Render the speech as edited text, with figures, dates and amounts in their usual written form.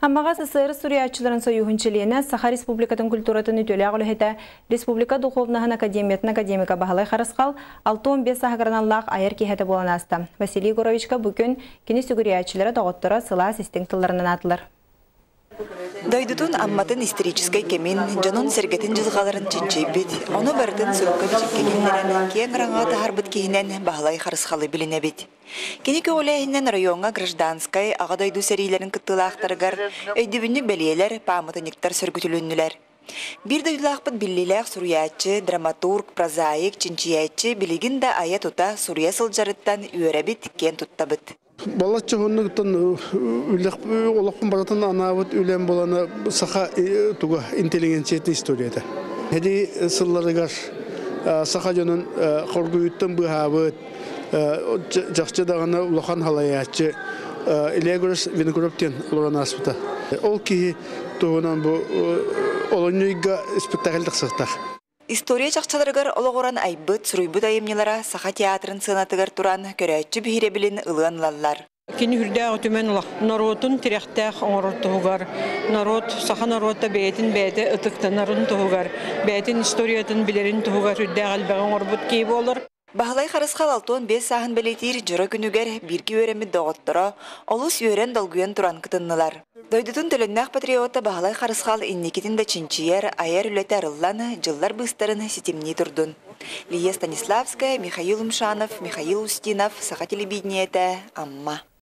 Аммаҕа СССР суруйааччыларын сойууһун чилиэнэ, Саха Республикатын культуратын үтүөлээх үлэһитэ, Республика Духовнаһын Академиятын академика Баһылай Харысхал 65 сааһыгар аналлаах айар киэһэтэ буолан ааста. Василий Егоровичка бу күн кини сүгүрүйээччилэрэ, доҕотторо сылаас истиҥ тылларын анаатылар. Дойдутун Амматын историческай кэмин, дьонун-сэргэтин дьылҕаларын чинчийбит, ону барытын сурукка-бичиккэ киллэрэн, киэҥ араҥаҕа таһаарбыт киһинэн Баһылай Харысхалы билинэбит. Кини көҕүлээһининэн оройуоҥҥа гражданскай, Аҕа дойду сэриилэрин кыттыылаахтарыгар өйдөбүнньүк бэлиэлэр, пааматынньыктар сөргүтүлүннүлэр. Биир дойдулаахпыт биллиилээх суруйааччы, драматург, прозаик, чинчийээччи билигин да айа-тута, суруйа сылдьарыттан үөрэбит, киэн туттабыт. Балачча уһуннуктан олохпун барытын анаабыт үлэм буолана саха туга интеллигенциятын историята. Сэрии сылларыгар саха дьонун хоргуйуттан быыһаабыт, чахчы даҕаны улахан халайааччы Илья Егорович Винокуров диэн олорон ааспыта. Ол киһи туһунан бу олунньуйга спектакль тахсыахтаах. История чахчыларыгар олоҕуран айбыт, суруйбут айымньылара Саха театрын сыанатыгар туран көрөөччү биһирэбилин ылыан ылаллар. Кини үрдээх үтүмэн норуотун тирэхтээх оҥорор туһугар, норуот, саха норуота бэйэтин бэйэтэ ытыктанарын туһугар, бэйэтин историятын билэрин туһугар үрдээх элбэҕи оҥорбут киһи буолар. Баһылай Харысхал 65 сааһын бэлиэтиир дьоро күнүгэр бииргэ үөрэммит доҕотторо олус үөрэн-долгуйан туран кытыннылар. Дойдутун төлөннөөх патриота Баһылай Харысхал инникитин да чинчийэр, айар үлэтэ арыллан, дьыллар быыстарын ситимнии турдун. Лия Станиславская, Михаил Умшанов, Михаил Устинов, Саха телевидениетэ, Амма.